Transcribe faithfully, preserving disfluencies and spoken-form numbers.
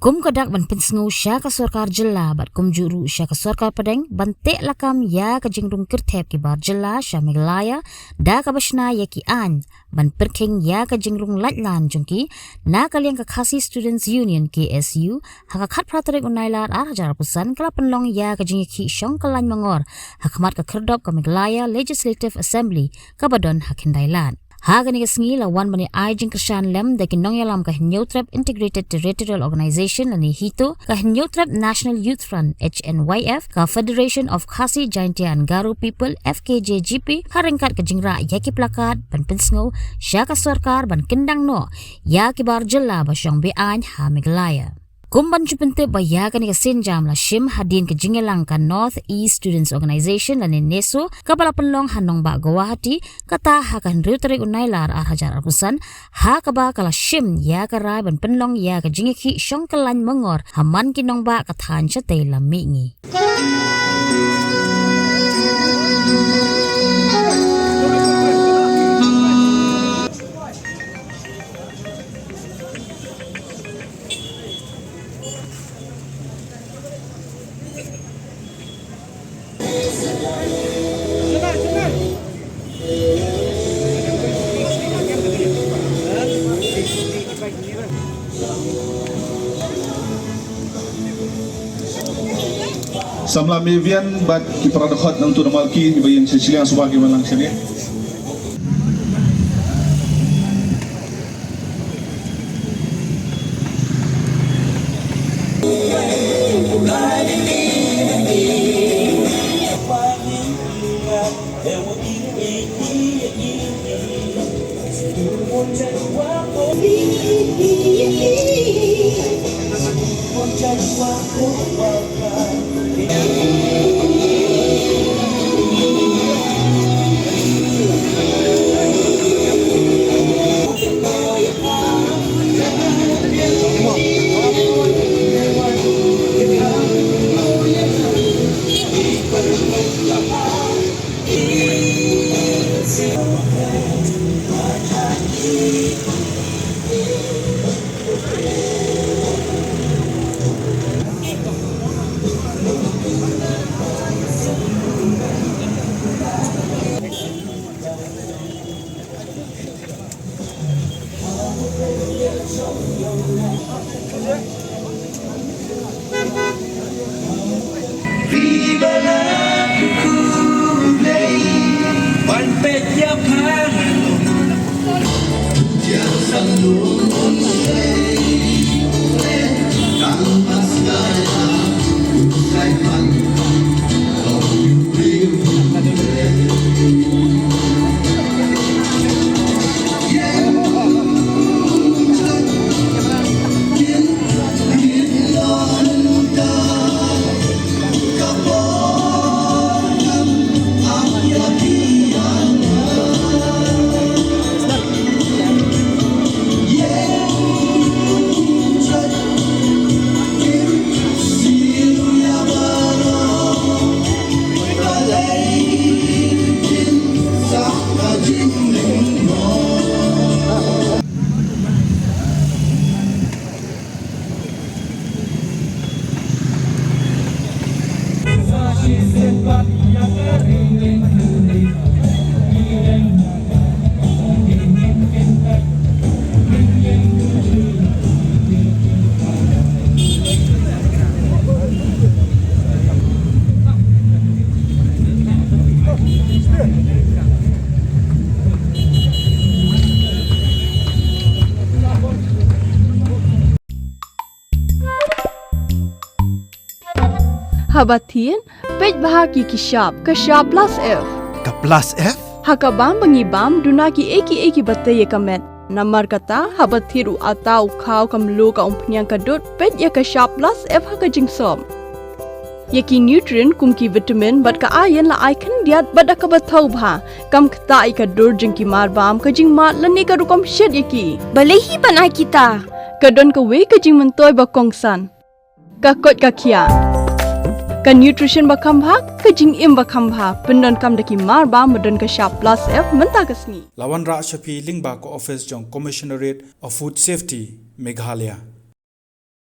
Kum ka dak ban pynsngew sha ka sorkar jylla bad kumjuh ruh sha ka sorkar pdeng ban teh lakam ïa ka jingrung kyrthep ki bar jylla sha Meghalaya, da kaba shna ïa ki aiñ ban pyrkhing ïa ka jingrung laitlan jong ki, na ka liang ka Khasi Students Union, K S U, ha ka khatphra tarik u Nailar ar hajar arphew san ka la pynlong ïa ka jingïakhih shong kyllain mangor ha khmat ka khyrdop ka Meghalaya Legislative Assembly kaba don ha Khyndailad. Ha kane ka sngi la wan ban ai jingkyrshan lem da ki nongïalam ka Hynñiewtrep Integrated Territorial Organization lane HITO, ka Hynñiewtrep National Youth Front, H N Y F, ka Federation of Khasi Jaintia and Garo People, F K J G P, ha ryngkat ka jingrah ïa ki plakat ban pynsngew sha ka sorkar ban kyndang noh ïa ki bar jylla ba shong be-aiñ ha Meghalaya. Kum ban shu pyntip ba ïa kane ka sienjam la shim hadien ka jingïalang ka North East Students Organization lane NESO, kaba la pynlong ha nongbah Guwahati, kata ha ka hynriew tarik u Nailar ar hajar arphew san, ha kaba ka la shim ïa ka rai ban pynlong ïa ka jingïakhih shong kyllain mangor ha man ki nongbah ka thaiñ shatei lam mihngi. Samla Mevian bad ki para dkhot nangtu na Malki kiba ïeng sha shiliang shuwa ki wan lang shane. Haba thied, peit bha ïa ki shap, ka shap plus F. Ka plus F? Ha ka bam ba ngi bam, duna kiei kiei kiba tei ïa ka met. Namar kata, haba thied u atta, u khaw, ka mluh, ka umphniang, ka dud, peit ïa ka shap plus F ha ka jingsop. Ïa ki nutrient kum ki vitamin bad ka iron la ai khyndiat bad da kaba thaw bha. Kam ktah ïa ka dur jong ki marbam, ka jingmad lane ka rukom shet ïa ki. Balei hi ban ai kita? Ka don kawei ka jingmyntoi ba kongsan. Ka koit ka khiah. Ka nutrition ba kham bha, ka jingim ba kham bha. Pyndonkam da ki marbam ba don ka shap plus F mynta ka sngi. La wanrah sha phi lyngba ka office jong Commissionerate of Food Safety, Meghalaya.